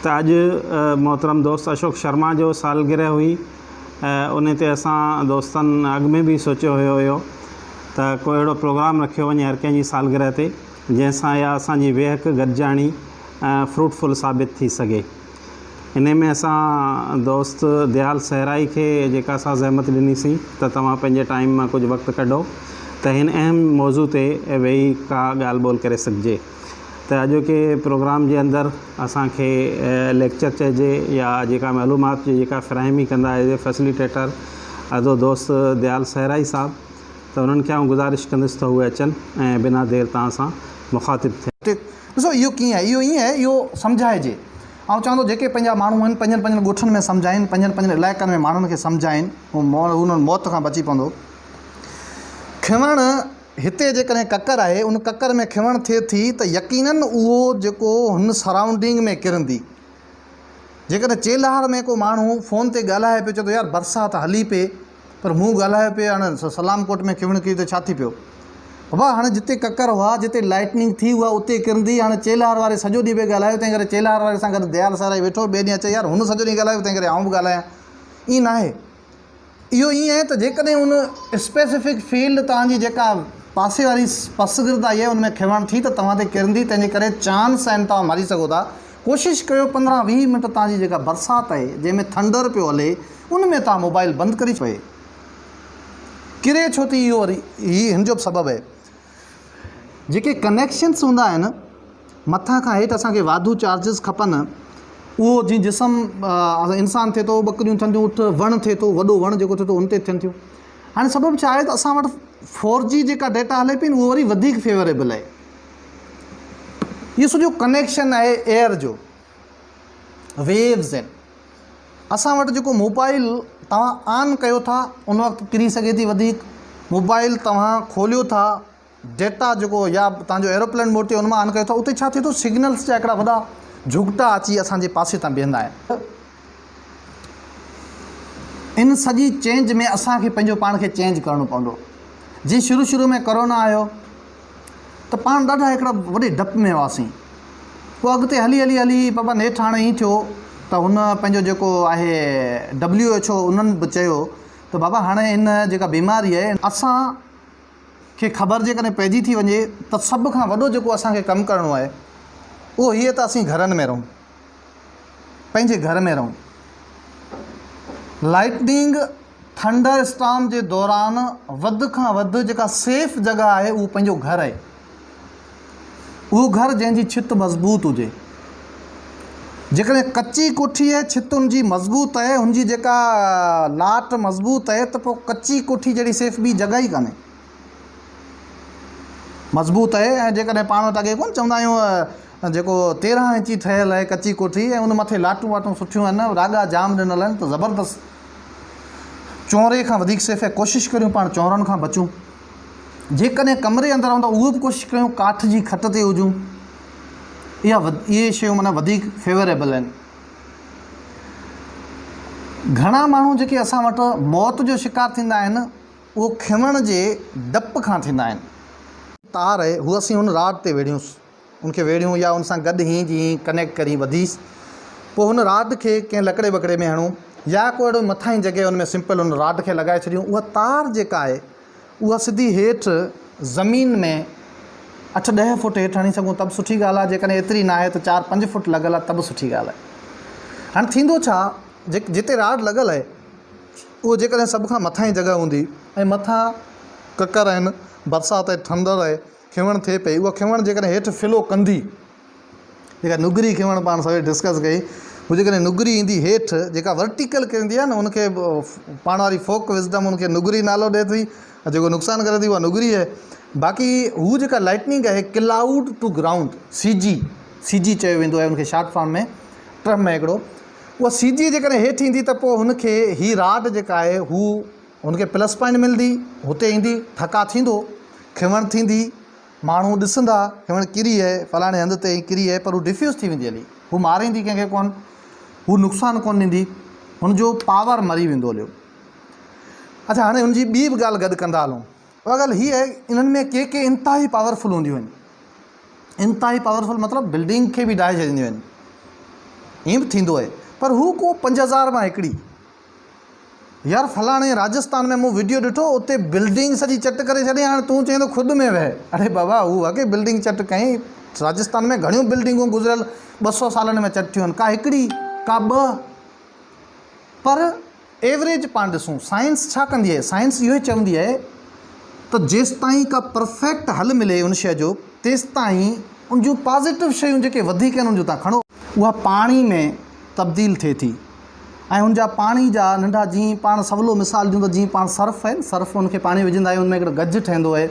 ته اڄ محترم دوست اشوڪ شرما جو سالگرهه هئي انهي تي اسان دوستن اڳ ۾ به سوچيو هيو هيو ته ڪو اهڙو پروگرام رکيو وڃي هر ڪنهن جي سالگرهه تي جنهن سان اها اسان جي ويهڪ گڏجاڻي فروٽ فل ثابت ٿي سگهي. انهي ۾ اسان دوست ديال صحرائي کي جيڪا اسان زحمت ڏني سين ته توهان پنهنجي ٽائيم مان ڪجهه وقت ڪڍو ته هن اهم موضوع تي ويهي ڪا ڳالهه ٻولهه ڪري سگهجي ته اڄوڪي پروگرام جي اندر اسان کي ليڪچر چئجي يا جيڪا معلومات جي جيڪا فراهمي ڪندا ايز اي فيسليٽيٽر ادو دوست ديال صحرائي صاحب ته انهن کي آئون گذارش ڪندس ته اهي اچن ۽ بنا دير توهان سان مخاطب ٿين. ڏسو اهو ڪيئن آهي، اهو ائين آهي، اهو سمجهائجي. آئون چوان ٿو جيڪي پنهنجا ماڻهو آهن، پنهنجن پنهنجن ڳوٺن ۾ سمجهائين، پنهنجن پنهنجن علائقن ۾ ماڻهن کي سمجهائين، هو انهن موت کان بچي پوندو. کنوڻ هتي جيڪڏهن ڪڪر آهي، ان ڪڪر ۾ کنوڻ ٿئي ٿي ته يقينن اهو جيڪو هن سرائونڊنگ ۾ ڪرندي. جيڪڏهن چيلهار ۾ ڪو ماڻهو فون تي ڳالهائي پيو چئي ٿو يار برسات هلي پئي پر مون ڳالهايو پئي هاڻي سلام ڪوٽ ۾ کنوڻ ڪري ته ڇا ٿي پيو. بابا هاڻي جتي ڪڪر هئا جتي لائٽننگ ٿي اها اتي ڪرندي هاڻي چيلهار واري سڄو ڏينهن پئي ڳالهايو تنهن ڪري چيلهار واري سان گڏ ديال سارائي ويٺو ٻئي ڏينهن اچي يار هن سڄو ڏينهن ڳالهايو تنهن ڪري آئون به ڳالهايان ائين ناهي. اهو ائين آهي ته جيڪڏهن ان اسپيسفڪ فيلڊ توهان جي جيڪا پاسي واري پسگردائي آهي ان ۾ کنوڻ ٿي ته توهان تي ڪرندي تنهن جي ڪري چانس آهن توهان مري سگهو ٿا ڪوشش ڪيو 15 20 منٽ توهان جي جيڪا برسات آهي جنهن ۾ ٿنڊر پيو هلي ان ۾ توهان موبائل بند ڪري پئي ڪري ڇو ٿي اهو وري هي هن جو به سبب آهي جيڪي ڪنيڪشنس هوندا آهن مٿان کان هيٺ اسان کي واڌو چارجز کپن اهو جيئن جسم انسان ٿئي ٿو ٻڪريون ٿين ٿيون اٺ وڻ ٿئي ٿو وڏو وڻ جيڪو ٿئي ٿو ان تي ٿين ٿيون هاڻي سبب ڇا آهي ته اسان وٽ فور جي جيڪا ڊيٽا هلي پئي اهو وري وڌيڪ فيوريبل آهي اهو سڄو ڪنيڪشن آهي ايئر جو ويوز آهن اسان وٽ جيڪو موبائل توهان آن ڪيو ٿا ان وقت ڪري سگهي ٿي وڌيڪ موبائل توهان کوليو ٿا ڊيٽا جيڪو يا توهان جو ايروپلين موڊ تي ان مان آن ڪيو ٿا اتي ڇا ٿئي ٿو سگنلس جا هڪڙا وڏا جهڳٽا اچي اسان جي پاسي تان بيهندا آهن. ان سڄي چينج ۾ اسان کي پنهنجو پاڻ کي چينج ڪرڻو پوندو. جيئن شروع شروع ۾ ڪورونا آيو ته پاڻ ڏاڍا هڪڙا وڏي ڊپ ۾ هئاسين. پوء اڳتي هلي هلي هلي بابا نيٺ هاڻي ائين ٿيو ته هن پنهنجو جيڪو آهي ڊبليو ايڇ او انهن به چيو ته بابا هاڻي ان جيڪا بيماري آهي اسان کي خبر جيڪڏهن پئجي ٿي وڃي ته سڀ کان وڏو جيڪو اسان کي ڪم ڪرڻو آهي اهو هيء ته اسين گهرن ۾ رهون، پنهنجي گهر ۾ رهون. لائٽننگ ٿنڊر اسٽارم جي دوران وڌ کان وڌ جيڪا سيف جڳهه آهي اهو پنهنجو گهر آهي. اهو گهر جنهن جي ڇت مضبوط هجي. جيڪڏهن ڪچي ڪوٺي آهي، ڇت ان جي مضبوط آهي، ان جي جيڪا لاٽ مضبوط آهي ته پوء ڪچي ڪوٺي جهڙي سيف ٻي جڳهه ئي ڪانهي. مضبوط آهي ۽ جيڪڏهن پاڻ وٽ اڳي ڪونه چوندا آهيون جيڪو 13 انچي ٺهيل آهي ڪچي ڪوٺي ۽ ان مٿي لاٽون واٽون سٺيون آهن، راڳا جام ڏنل آهن ته زبردست چونري کان وڌيڪ سيف آهي. ڪوشش ڪريون پاڻ چونرن کان بچون. جيڪڏهن ڪمري اندر آهيون ته اهو به ڪوشش ڪيون ڪاٺ جي کٽ تي هجون. اها اهي شيون معنيٰ وڌيڪ فيوريبل آهن. گهڻا ماڻهو جيڪي اسان وٽ موت جو شڪار ٿيندا آهن اهو کنوڻ جي ڊپ کان ٿيندا آهن. تار آهي هو اسين هن راڊ تي ويڙهيونس ان کي ويڙهيون يا ان سان گڏ هين جي هين ڪنيڪٽ ڪري ٻڌيس پوء هن راڊ کي ڪنهن لڪڙي وڪڙي ۾ هڻون يا ڪو اهڙو مٿاهين جڳهه ان ۾ سمپل ان راڊ کي لڳائي ڇڏيون اها تار جيڪا آهي اها سڌي هيٺ زمين ۾ اٺ ڏهه فوٽ هيٺ هڻي سگهون ته به سٺي ڳالهه آهي جيڪڏهن ايتري ناهي ته چار پنج فوٽ لڳل آهي ته به سٺي ڳالهه آهي. هاڻي ٿيندو ڇا جتي راڊ لڳل آهي اهو جيڪڏهن سڀ کان مٿاهين جڳهه هوندي ۽ مٿان ڪڪر آهن برسات آهي ٿنڊر آهي کنوڻ ٿئي پئي اها کنوڻ جيڪڏهن هيٺ فلو ڪندي جيڪا نگري کنوڻ پاڻ سوير ڊسڪس ڪئي هو جيڪڏهن نگري ايندي هيٺ جيڪا ورٽيڪل ڪرندي آهي نه ان کي پاڻ واري فوڪ وزڊم ان کي نگري نالو ڏئي ٿي ۽ جيڪو نقصان ڪري ٿي اها نگري آهي باقي هو جيڪا لائٽننگ آهي cloud to ground C G C G چيو ويندو آهي ان کي شارٽ فارم ۾ ٽرم آهي هڪڙو اها سي جي جيڪڏهن هيٺ ايندي ته پوء هن کي هي راڊ جيڪا آهي هو هن کي پلس پوائنٽ ملندي هتي ايندي ٺڪا ٿيندو کنوڻ ٿيندي ماڻهو ڏسندا هيوڻ ڪري اهي فلاڻي هنڌ تي ڪري اهي پر هو ڊفيوز ٿي ويندي هلي هو ماريندي ڪنهن کي ڪونه هو نقصان ڪونه ڏيندي هن جو پاور مري ويندو هليو اڇا هاڻي هن جي ٻي به ڳالهه گڏ ڪندا هلون اها ڳالهه هي آهي انهن ۾ ڪي ڪي انتهائي پاورفل هونديون آهن انتهائي پاورفل مطلب بلڊنگ کي به ڊاهي ڇڏينديون آهن. ائين به ٿيندو آهي پر هو ڪو 5000 مان هڪڙي. يار فلاڻي راجستان ۾ مون وڊيو ڏٺو اتي بلڊنگ سڄي چٽ ڪري ڇڏي هاڻي تون چئين ٿو کڏ ۾ ويهه اڙي بابا هو واقعي بلڊنگ چٽ ڪئين راجستان ۾ گهڻيون بلڊنگون گذريل 200 سالن ۾ چٽ ٿيون آهن ڪا هڪڙي ڪا ٻه پر ايوريج پاڻ ڏسون سائنس ڇا ڪندي آهي سائنس اهو ئي چوندي آهي ته جيستائين ڪا پرفيڪٽ حل ملي ان شيء جو تيستائين ان جون پازيٽو شيون جيڪي وڌيڪ آهن ان جو تان کڻو اها پاڻي ۾ تبديل ٿئي ٿي ۽ ان جا پاڻي جا ننڍا جيئن پاڻ سولو مثال ڏيون ته جيئن پاڻ سرف آهي نه سرف ان کي پاڻي وجهندا آهيون ان ۾ هڪڙو گج ٺهندو آهي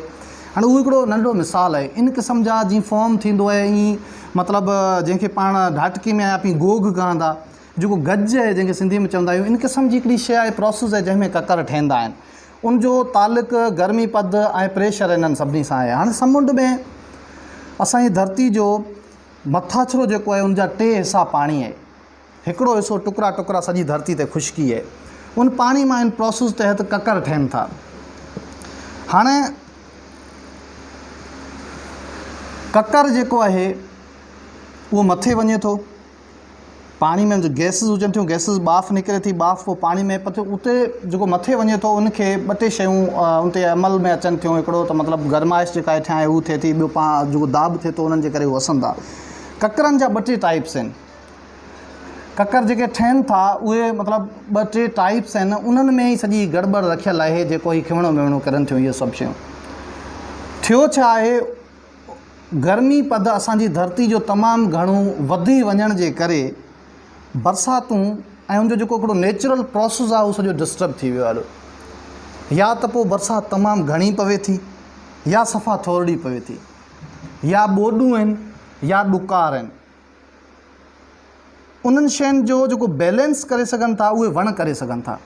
هاڻي اهو هڪڙو ننڍو مثال آهي ان قسم جا جيئن فوم ٿيندو آهي ائين مطلب جنهن کي پاڻ ڍاٽڪي ۾ آپين گوگ ڪهندا جيڪو گج آهي جنهن کي سنڌي ۾ چوندا آهيون ان قسم جي هڪڙي شيء آهي پروسيس آهي جنهن ۾ ڪڪر ٺهندا آهن ان جو تعلق گرمي پد ۽ پريشر انهن سڀني سان آهي هاڻي سمنڊ ۾ اسان جي ڌرتي جو مٿاڇرو جيڪو آهي ان جا ٽي حصا پاڻي آهي. هڪڙو حصو ٽڪرا ٽڪرا سڄي ڌرتي تي خشڪي آهي. ان پاڻي مان ان پروسيس تحت ڪڪر ٺهن ٿا. هاڻي ڪڪر جيڪو آهي اهو مٿي وڃي ٿو. پاڻي ۾ گئسز هجن ٿيون گئسز ٻاڦ نڪري ٿي ٻاڦ پوء پاڻي ۾ پتي اتي جيڪو مٿي وڃي ٿو ان کي ٻه ٽي شيون ان تي عمل ۾ اچن ٿيون هڪڙو ته مطلب گرمائش جيڪا هيٺيان آهي هو ٿئي ٿي ٻيو پا جيڪو داٻ ٿئي ٿو انهن جي ڪري هو وسن ٿا ڪڪرن جا ٻه ٽي ٽائپس آهن ڪڪر جيڪي ٺهن ٿا اهي مطلب ٻه ٽي ٽائپس آهن انهن ۾ ئي سڄي گڙٻڙ رکيل آهي جيڪو هي کنوڻو ويوڻو ڪرن ٿيون اهي سڀ شيون ٿيو ڇا آهي گرمي پد اسان جي ڌرتي جو تمام گهڻو وڌي وڃڻ جي ڪري برساتون ۽ ان جو جيڪو هڪڙو نيچرل پروسيس آهي اهو سڄو ڊسٽرب ٿي ويو آهي يا ته پوء برسات تمام گهڻي پوي ٿي يا صفا ٿورڙي پوي ٿي يا ٻوڏون آهن يا ڏڪار آهن انهن شين جو جيڪو بيلنس ڪري سگهن ٿا اهي وڻ ڪري سگهن ٿا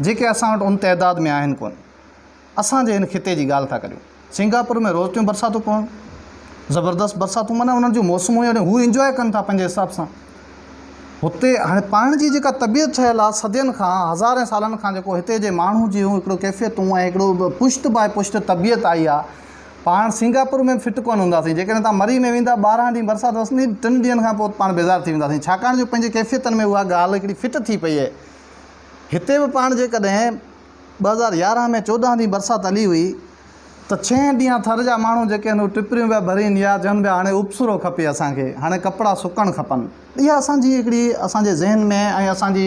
جيڪي اسان وٽ ان تعداد ۾ آهن ڪونه اسان جي هن خطي جي ڳالهه ٿا ڪريون. سنگاپور ۾ روز ٿيون برساتون پون. زبردست برساتون معنيٰ انهن جون موسمون ئي اهڙيون هو انجواء ڪن ٿا پنهنجي حساب سان. هتي هاڻي پاڻ جي جيڪا طبيعت ٺهيل آهي صدين کان هزارين سالن کان جيڪو هتي جي ماڻهو جون هڪڙو ڪيفيتون ۽ هڪڙو پشت باء پشت طبيعت آئي آهي پاڻ سنگاپور ۾ به فٽ ڪونه هونداسين جيڪڏهن توهان مري ۾ ويندا 12 ڏينهن برسات وسندي ٽن ڏينهن کان پوء پاڻ بيزار ٿي وينداسين ڇاڪاڻ جو پنهنجي ڪيفيتن ۾ اها ڳالهه هڪڙي فٽ ٿي پئي آهي هتي به پاڻ جيڪڏهن 2011 ۾ 14 ڏينهن برسات هلي هئي ته ڇهين ڏينهن ٿر جا ماڻهو جيڪي آهن اهي ٽپريون پيا ڀرين يا چون پيا هاڻي اپسرو کپي اسان کي هاڻي ڪپڙا سڪڻ کپن. اها اسان جي هڪڙي اسان جي ذهن ۾ ۽ اسان جي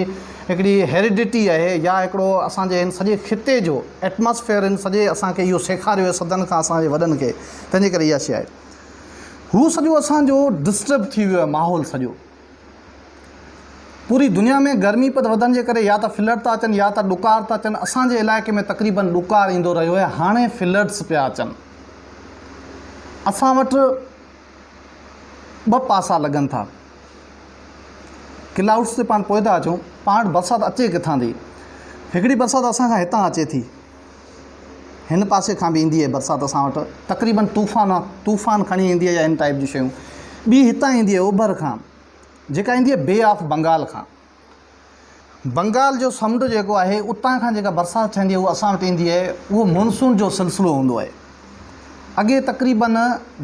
هڪڙي هيريڊٽي آهي يا هڪڙو اسان جي هن سڄي خطي جو ايٽماسفيئر هن سڄي اسان کي اهو سيکاريو آهي صدين کان اسان جي وڏن کي تنهن جي ڪري اها شيء آهي هو سڄو اسان جو ڊسٽرب ٿي ويو آهي ماحول سڄو. پوري دنيا ۾ گرمي پد وڌڻ جي ڪري يا ته فلڊ ٿا اچن يا ته ڏڪار ٿا اچن اسان جي علائقي ۾ تقريبن ڏڪار ايندو رهيو آهي هاڻي فلڊس پيا اچن اسان وٽ ٻه پاسا لڳن ٿا ڪلائوڊس تي پاڻ پوء ٿا اچون پاڻ وٽ برسات اچي ڪٿان ٿي هڪڙي برسات اسان کان هتان اچي ٿي هن پاسي کان به ايندي آهي برسات اسان وٽ تقريبن طوفان طوفان کڻي ايندي آهي يا ان ٽائيپ جون شيون ٻي هتان ايندي آهي اوڀر کان جيڪا ايندي آهي بي آف بنگال کان بنگال جو سمنڊ جيڪو آهي اتان کان جيڪا برسات ٺهندي آهي اها اسان وٽ ايندي آهي اهو مونسون جو سلسلو هوندو آهي اڳي تقريبن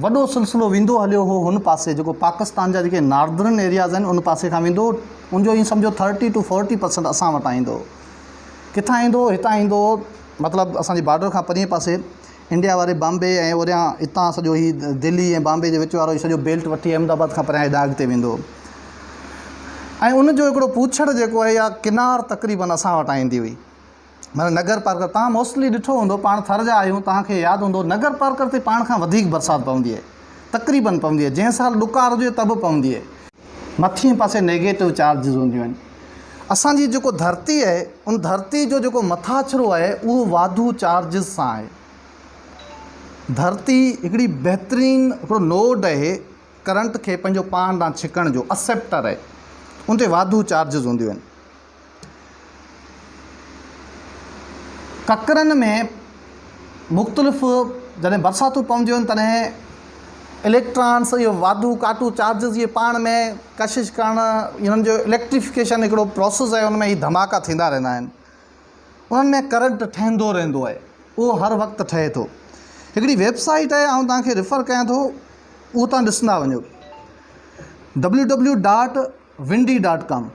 وڏو سلسلو ويندو هليو هو هن پاسي جيڪو پاڪستان جا جيڪي ناردرن ايرياز آهن ان پاسي کان ويندو ان جو ائين سمجهو 30 ٽو 40 پرسنٽ اسان وٽان ايندو هو ڪٿان ايندو هو؟ هتان ايندو هو، مطلب اسان جي بارڊر کان پرئين پاسي انڊيا واري بامبي ۽ اوريان اتان سڄو هي دلي ۽ بامبي جي وچ وارو هي سڄو بيلٽ وٺي احمد آباد کان پريان هيڏانهن اڳتي ويندو هو ۽ ان جو هڪڙو پوڇڙ جيڪو آهي يا ڪنار تقريبن اسان وٽان ايندي هئي معنيٰ نگر پارڪر توهان موسٽلي ڏٺو هوندو پاڻ ٿر جا آهيون توهان کي ياد هوندو نگر پارڪر تي پاڻ کان وڌيڪ برسات پوندي آهي تقريبن پوندي آهي جنهن سال ڏڪار هجي ته به پوندي آهي. مٿئين پاسي نيگيٽو چارجز هونديون آهن. اسان جي جيڪو ڌرتي آهي ان ڌرتي جو جيڪو مٿاڇرو آهي اهو واڌو چارجز سان آهي. ڌرتي هڪڙي بهترين هڪڙو نوڊ آهي ڪرنٽ کي پنهنجو پاڻ ڏانهن ڇڪڻ جو اسيپٽر آهي ان تي واڌو چارجز هونديون آهن. ڪڪرن ۾ مختلف جڏهن برساتون پونديون آهن تڏهن اليڪٽرانس اهو واڌو ڪاٽو چارجز اهي پاڻ ۾ ڪشش ڪرڻ انهن جو اليڪٽريفڪيشن هڪڙو پروسيس آهي ان ۾ هي ڌماڪا ٿيندا رهندا آهن انهن ۾ ڪرنٽ ٺهندو رهندو آهي اهو هر وقت ٺهي ٿو هڪڙي ويب سائيٽ آهي آئون توهان کي ريفر ڪيان ٿو اهو توهان ڏسندا وڃو W W dot. Windy dot com.